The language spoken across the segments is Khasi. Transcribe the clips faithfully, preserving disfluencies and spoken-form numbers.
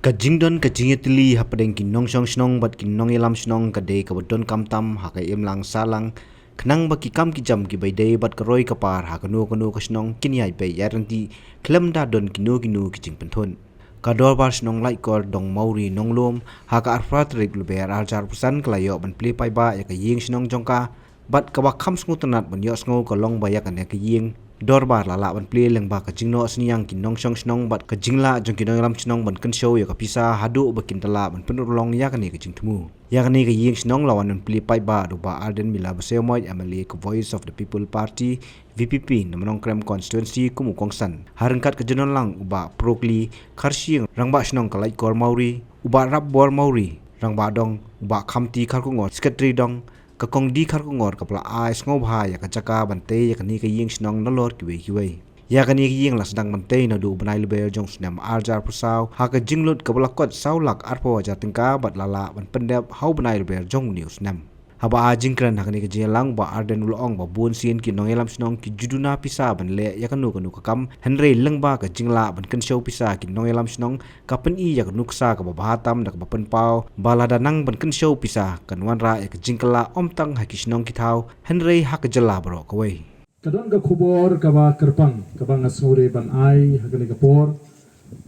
Ka jingdon ka jingïatylli hapdeng ki nongshong shnong bad ki nongïalam shnong ka dei kaba donkam tam ha ka imlang sahlang, khnang ba ki kam ki jam kiba ïadei bad ka roi ka par ha kano kano ka shnong kin ïai beh ïai ryntih khlem da don kino kino ki jingpynthut. Ka Dorbar Shnong Laitkor Dong Mawri Nonglum ha ka arphew tarik Lber arhajar arphew san ka la ïoh ban plie paidbah ïa ka ïing shnong jong ka, bad kaba kham sngewtynnat ban ïohsngew ka long ba ïa kane ka ïing dorbar la lah ban plie lyngba ka jingnoh synñiang ki nongshong shnong bad ka jinglah jong ki nongïalam shnong ban kynshew ïa ka pisa haduh ba kin da lah ban pynurlong ïa kane ka jingthmu. Ïa kane ka ïing shnong la wan ban plie paidbah da u Bah Ardent Miller Basaiawmoit, M L A ka Voice of the People Party, V P P, na Nongkrem Constituency kum u kongsan. Ha ryngkat ka jingdon lang u Bah Prokli Kharshiing, Rangbah Shnong ka Laitkor Mawri, u Bah Rapbor Mawri, Rangbah Dong, u Bah Khamti Kharkongor, Secretary Dong, ka Kong D Kharkongor kaba la ai sngewbha ïa ka jaka ban tei ïa kane ka ïing shnong nalor kiwei kiwei. Ïa kane ka ïing la sdang ban tei naduh u bnai Lber jong u snem arhajar arphew saw ha ka jinglut kaba la kot saw lak arphew hajar tyngka bad la lah ban pyndep ha u bnai Lber jong une u snem. Haba ai jingkren ha kane ka jingïalang, u Bah Ardent u la ong ba bunsien ki nongïalam shnong ki ju duna pisa ban leh ïa kano kano ka kam, hynrei lyngba ka jinglah ban kynshew pisa ki nongïalam shnong ka pyni ïa ka nuksa kaba bha tam da kaba pynpaw ba lada nang ban kynshew pisa kan wanrah ïa ka jingkylla ym tang ha ki shnong ki thaw hynrei ha ka jylla baroh kawei. Ka don ka khubor kaba kyrpang kaba nga sngewdei ban ai ha kane ka por.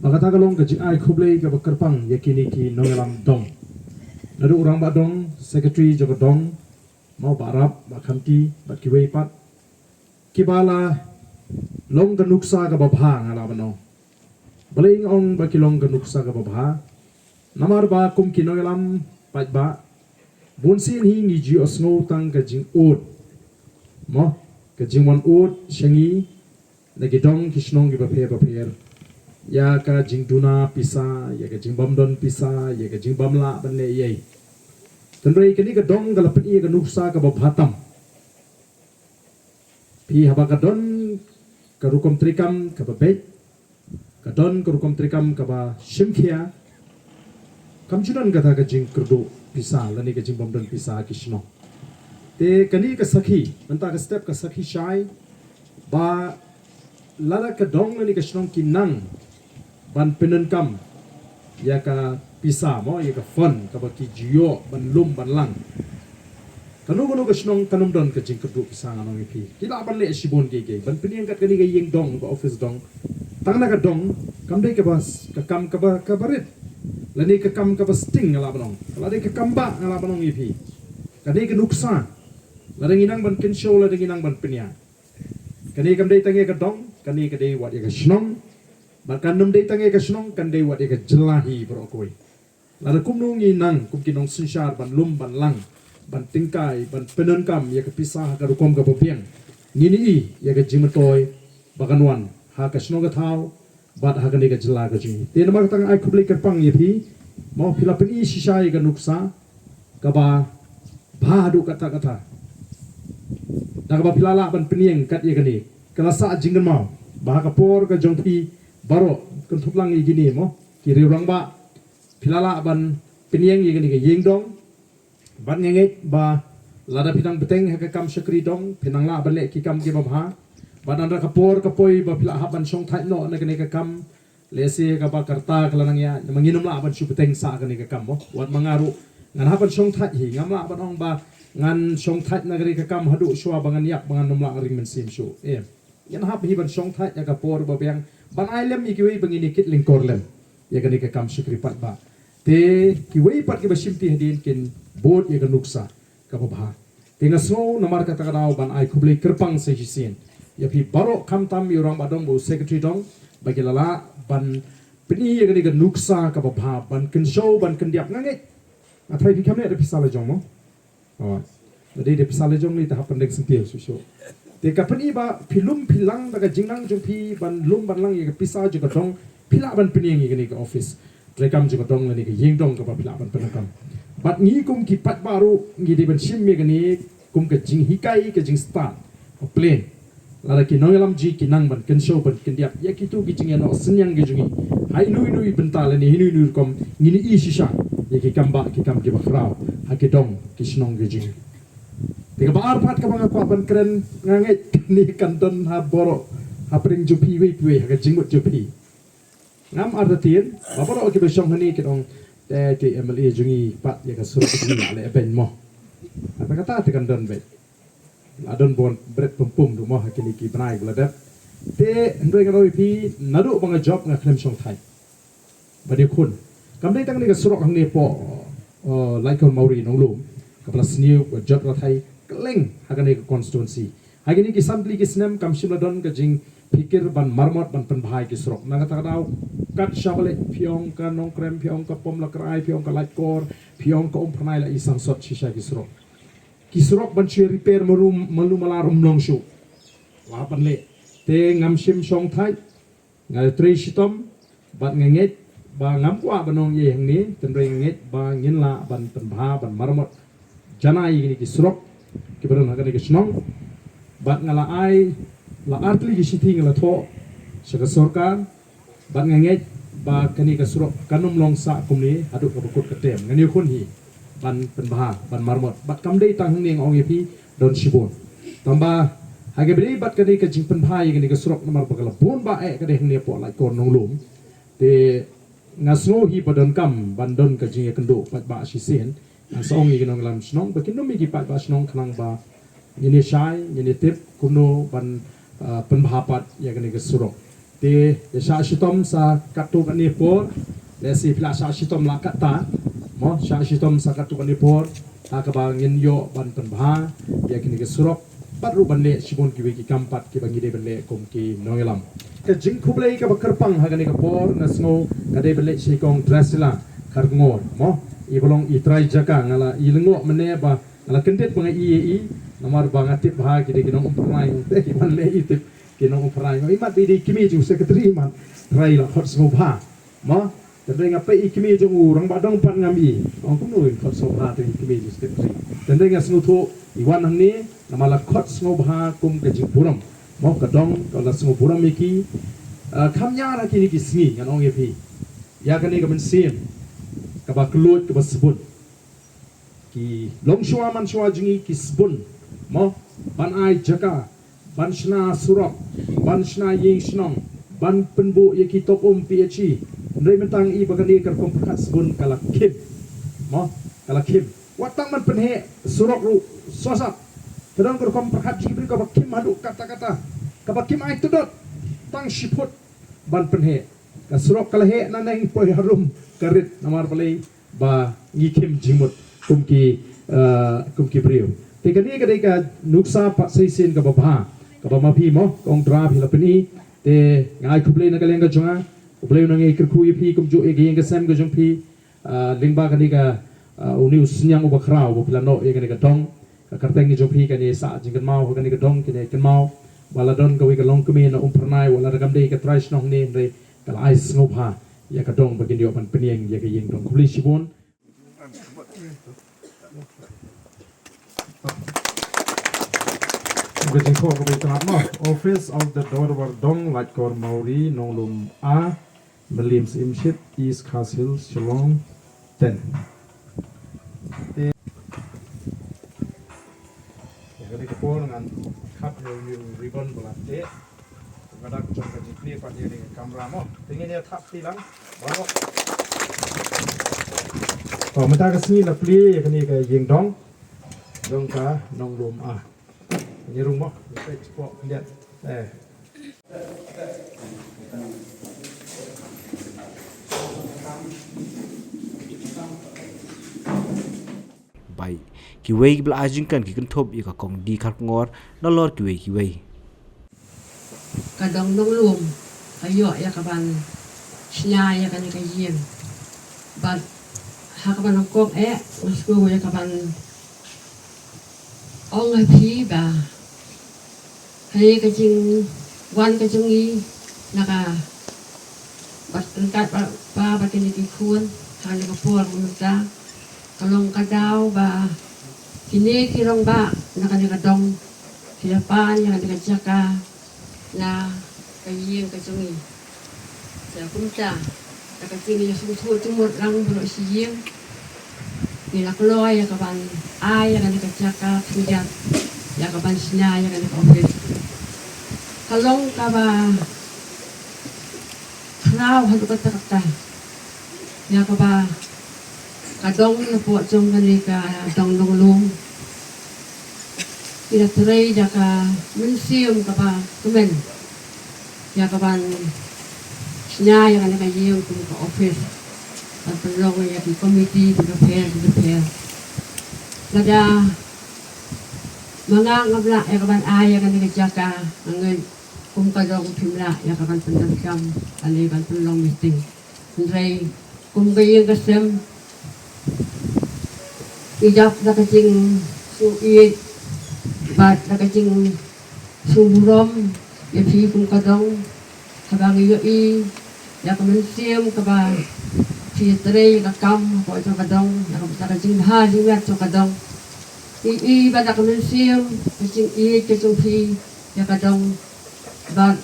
Ba kata ka long ka jingai khublei kaba kyrpang ïa kine ki nongïalam dong. Naduh u Rangbah Dong, Secretary jong ka dong, mo, Bah Rap, Bah Khamti bad kiwei pat, kiba la long ka nuksa kaba bha, nga lah ban ong. Balei nga ong ba ki long ka nuksa kaba bha? Namar ba kum ki nongïalam paidbah, bunsien hi ngi ju ïohsngew tang ka jingud, mo, ka jingwan ud sha ngi na ki dong ki shnong kiba pher ba pher ïa ka jingduna pisa, ïa ka jingbym don pisa, ïa ka jingbym lah ban leh ei ei. Hynrei kane ka dong ka la pyni ïa ka nuksa kaba bha tam. Phi, haba ka don ka rukom treikam kaba beit, ka don ka rukom treikam kaba shim khia, kam ju don kata ka jingkyrduh pisa lane ka jingbym don pisa ha ki shnong. Te kane ka sakhi, mynta ka step ka sakhi shai ba lada ka dong lane ka shnong ki nang ban pyndonkam ïa ka pisa, mo, ïa ka fund kaba ki ju ïoh ban lum ban lang, kano kano ka shnong kan ym don ka jingkyrduh pisa, ngan ong ïa phi. Ki lah ban leh shibun kiei kiei, ban pynïeng kat kane ka ïing dong, ka office dong. Tang na ka dong kam dei kaba s-, ka kam kaba, kaba rit lane ka kam kaba sting, nga lah ban ong. Ka la dei ka kam ba, nga lah ban ong ïa phi. Ka dei ka nuksa, lada ngi nang ban kynshew, lada ngi nang ban pynïaid. Kane kam dei tang ïa ka dong, kane ka dei wat ïa ka shnong. Bad kan ym dei tang ïa ka shnong, kan dei wat ïa ka jylla hi baroh kawei. Lada kumno ngi nang kum ki nongsynshar ban lum ban lang, ban tyngkai, ban pyndonkam ïa ka pisa ha ka rukom kaba biang, ngin ïohi ïa ka jingmyntoi ba kan wan ha ka shnong ka thaw bad ha kane ka jylla ka jong ngi. Te namar kata nga ai khublei kyrpang ïa phi, mo, phi la pyni shisha ïa ka nuksa kaba bha haduh katta katta. Da kaba phi la lah ban pynïeng kat ïa kane, ka la sah jingkynmaw ba ha ka por ka jong phi baroh, kynthup lang ïa kine, mo, ki riew rangbah, phi la lah ban pynïeng ïa kane ka ïing dong. Bad nga ngeit ba lada phi nang bteng ha ka kam shakri dong, phi nang lah ban leh ki kam kiba bha. Bad nangra ka por ka poi ba phi la hap ban shongthait noh na kane ka kam, lehse kaba ka rta ka la nang ïaid, ma ngin ym lah ban shu bteng sah kane ka kam, mo. Wat ma nga ruh ngan hap ban shongthait hi, ngam lah ban ong ba ngan shongthait na kane ka kam haduh shuwa ba ngan ïap, ba ngan ym lah ring mynsiem shuh. Em. Ngan hap hi ban shongthait ha ka por ba biang, ban ai lem ïa kiwei ba ngin ïa kit lyngkor lem ïa kane ka kam shakri paidbah. Te kiwei pat kiba shimti hadien kin bud ïa ka nuksa kaba bha. Te nga sngew namar kata ka daw ban ai khublei kyrpang sa shisien ïa phi baroh, khamtam ïa u rangbah dong bad u secretary dong, ba ki la lah ban pyni ïa kane ka nuksa kaba bha, ban kynshew, ban kyndiap. Nga ngeit, nga tharai phi kam leh da pisa la jong, mo? Oh. Lada dei da pisa la jong ne te hap pyndeng syntiew shuh shuh. Te ka pyni ba phi lum phi lang da ka jingnang jong phi ban lum ban lang ïa ka pisa jong ka dong, phi lah ban pynïeng ïa kane ka office treikam jong ka dong lane ka ïing dong kaba phi lah ban pyndonkam. Bad ngi kum ki paidbah ruh ngi dei ban shim ïa kane kum ka jinghikai, ka jingstad, ka plan. Lada ki nongïalam jong ngi ki nang ban kynshew, ban kyndiap ïa kito ki jingïanoh synñiang ki jong ngi ha ino ino i bynta lane ino ino i rukom, ngin ïohi shisha ïa ki kam bah, ki kam kiba khraw ha ki dong ki shnong ki jong ngi. Te kaba ar pat kaba nga kwah ban kren, nga ngeit kane kan don ha baroh, ha pdeng jong phi iwei pa iwei, ha ka jingmut jong phi. Ngam artatien ba baroh kiba shong hangne ki ong te ki M L A jong ngi pat ïa ka surok jong ngi la leh beiñ mo. Kata kata te kan don beit. La don bun bret pum pum ruh mo ha kine ki bnai ba la dep. Te hynrei nga ong ïa phi naduh ba nga jop nga khlem shong thait. Ba dei khun. Kam dei tang kane ka surok hangne hapoh, uh, Laitkor Mawri Nonglum. Kaba la sniew ka jot rathai kylleng ha kane ka constituency. Ha kine ki san tylli ki snem kam shym la don ka jingpyrkhat ban maramot ban pynbha ïa ki surok. Na kata ka daw kat shaba leit phi ong ka Nongkrem, phi ong ka Pomlakrai, phi ong ka Laitkor, phi ong ka Umphyrnai la i sangsot shisha ki surok. Ki surok ban shu repair malu malu malar um long shuh. La ban leh. Te ngam shym shong thait. Nga trei shitom bad nga ngeit ba ngam kwah ban ong ei ei hangne, hynrei nga ngeit ba ngin lah ban pynbha ban maramot janai ïa kine ki surok kiba don ha kane ka shnong. Bad nga la ai la ar tylli ki shithi nga la thoh sha ka sorkar. Bad nga ngeit ba kane ka surok kan ym long sah kumne haduh kaba kut ka term. Ngan ïakhun hi ban pynbha ban maramot. Bad kam dei tang hangne nga ong ïa phi, don shibun. Tangba ha kaba ïadei bad kane ka jingpynbha ïa kane ka surok namar ba ka la bun ba eh ka dei hangne hapoh Laitkor Nonglum. Te nga sngew hi ba donkam ban don ka jingïakynduh paidbah shisien. Ngan sa ong ïa ki nongïalam shnong ba kin ym ïa ki paidbah shnong khnang ba ngin ïa shai, ngin ïa tip kumno ban, ah, pynbha pat ïa kane ka surok. Te ïa shah shitom sa katto katne por, lehse phi la shah shitom la katta, mo, shah shitom sa katto katne por ha kaba ngin ïoh ban pynbha ïa kane ka surok. Bad ruh ban leh shibun kiwei ki kam pat kiba ngi dei ban leh kum ki nongïalam. Ka jingkhublei kaba kyrpang ha kane ka por nga sngew ka dei ban leit sha i kong Drusilla Kharkongor, mo, i ba long i trai jaka. Nga la i lyngngoh mynne ba nga la kyndit ba nga ïohi ïa i, namar ba nga tip ba ki dei ki nong Umphyrnai, te ki ban leh i tip ki nong Umphyrnai. Nga ong i mat ba i dei i kmie jong u secretary, i mat trai la khot sngewbha. Mo, tang dei nga peit i kmie jong u rangbah dong pat ngam i. Ong kumno i khot sngewbha te i kmie jong u secretary. Tang dei nga sngewthuh i wan hangne namar la khot sngewbha kum ka jingburom. Mo, ka dong ka la sngewburom ïa ki. Ah, kham ñiar ha kine ki sngi ngan ong ïa phi. Ïa kane ka mynsiem kaba kylluid kaba sbun. Ki longshuwa manshuwa jong ngi ki sbun, mo, ban ai jaka, ban shna surok, ban shna ïing shnong, ban pynbuh ïa ki top um P H E. Hynrei mynta ngi i ba kane ka rukom pyrkhat sbun ka la khim, mo, ka la khim. Wat tang ban pynheh surok ruh sosap. Ka don ka rukom pyrkhat jong ki briew kaba khim haduh katta katta, kaba khim ai tudot tang shi phut ban pynheh. Ka surok ka la heh nangne poi harum ka rit namar balei ba ngi khim jingmut kum ki, eh, kum ki briew. Te kane ka dei ka nuksa pat shisien kaba bha kaba ma phi, mo, kong Dra, phi la pyni. Te nga ai khublei na ka liang ka jong nga. Khublei na ngi, kyrkhu ïa phi kumjuh ïa ka ïing ka sem ka jong phi. Ah, lyngba kane ka, ah, une u synñiang uba khraw ba phi la noh ïa kane ka dong. Ka kyrteng ka jong phi kan ïa sah jingkynmaw ha kane ka dong, kan ïa kynmaw ba la don kawei ka longkmie na Umphyrnai, wat la da kam dei ka trai shnong ne, hynrei ka la ai sngewbha ïa ka dong ba kin ïoh ban pynïeng ïa ka ïing dong. Khublei shibun. Ka jingthoh kaba ïa ka mat, mo. Office of the Dorbar Dong, Laitkor Mawri Nonglum A, Mylliem Syiemship, East Khasi Hills, Shillong, ten. Te ïa kane ka por ngan khap ïa u ribbon ba la teh. Ka dak jong ka jingplie pat ïa kane ka kamra, mo. Te ngin ïa thap ti lang baroh. To, mynta ka sngi la plie ïa kane ka ïing dong jong ka Nonglum A. Ngi rung, mo, ngi peit shapoh khyndiat. Eh. Bai, kiwei kiba la ai jingkren ki kynthup ïa ka Kong D. Kharkongor nalor kiwei kiwei. Ka dong Nonglum ka ïoh ïa ka ban shna ïa kane ka ïing. Bad ha kaba nyngkong eh nga sngew ïa ka ban ong ha phi ba kane ka jingwan ka jong ngi na ka bad ryngkat ba, ba, ba kine ki khun ha kane ka por mynta ka long ka daw ba kine ki rangbah na kane ka dong ki la pan ïa kane ka jaka na ka ïing ka jong ngi. Sa kumta da ka jingïasngewthuh jingmut lang baroh shi ïing ngi la kloi ïa ka ban ai ïa kane ka jaka khyndiat ïa ka ban shna ïa kane ka office. Ka long kaba Aw, haduh katta katta ïa kaba ka dong na pdeng jong kane ka dong Nonglum. Ïa trei ïa ka mynsiem kaba kmen ïa kaban shna ïa kane ka ïing kum ka office, ban pynlong ïa ki komiti bapher bapher. Lada ma nga ngam lah ïa kaban ai ïa kane ka jaka, nga ngeit kum ka dong phim lah ïa kaban pyndonkam lane ban pynlong meeting. Hynrei kum ka ïing ka sem, ngi dap da ka jingsngewsih bad da ka jingsngewburom ïa phi kum ka dong, haba ngi ïohi ïa ka mynsiem kaba phi trei ïa ka kam hapoh jong ka dong, ïa ka, da ka jingbha jingmiat jong ka dong. Ngi i bad da ka mynsiem, ka jingïeit ka jong phi ïa ka dong, bad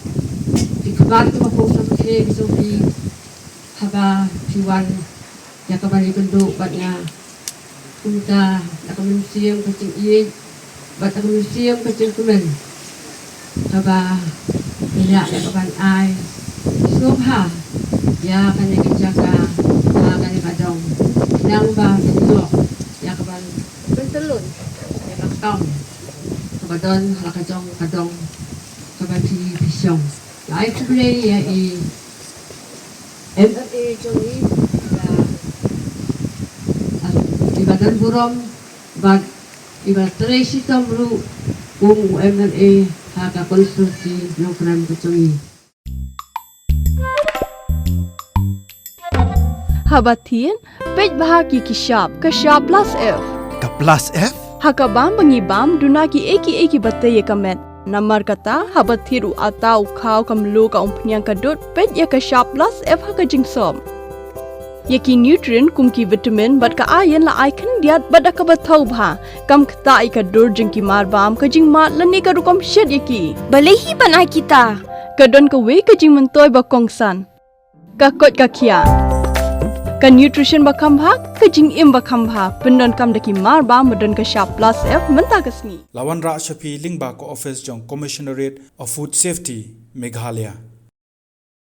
ki khmat kiba pung samrkhie ki jong phi haba phi wan ïa kaban ïakynduh bad nga. Kumta da ka mynsiem ka jingïeit bad da ka mynsiem ka jingkmen, kaba ngi lah ïa kaban ai sngewbha ïa kane ka jaka, ïa kane ka dong, khnang ba phin ïoh ïa kaban pyntyllun ïa ka kam kaba don ha la ka jong ka dong kaba phi phi shong. Ai khublei ïa i M L A jong i, ïa, ah, iba don burom bad iba trei shitom ruh kum u M L A ha ka konstituensi Nongkrem ka jong i. Haba thied, peit bha ïa ki shap, ka shap plus F. Ka plus F? Ha ka bam ba ngi bam, duna kiei kiei kiba tei ïa ka met. Namar kata, haba thied u atta, u khaw, ka mluh, ka umphniang, ka dud, peit ïa ka shap plus F ha ka jingsop. Ïa ki nutrient kum ki vitamin bad ka iron la ai khyndiat bad da kaba thaw bha. Kam ktah ïa ka dur jong ki marbam, ka jingmad lane ka rukom shet ïa ki. Balei hi ban ai kita? Ka don kawei ka jingmyntoi ba kongsan. Ka koit ka khiah. Ka nutrition ba kham bha, ka jingim ba kham bha. Pyndonkam da ki marbam ba don ka shap plus F mynta ka sngi. La wanrah sha phi lyngba ka office jong Commissionerate of Food Safety, Meghalaya.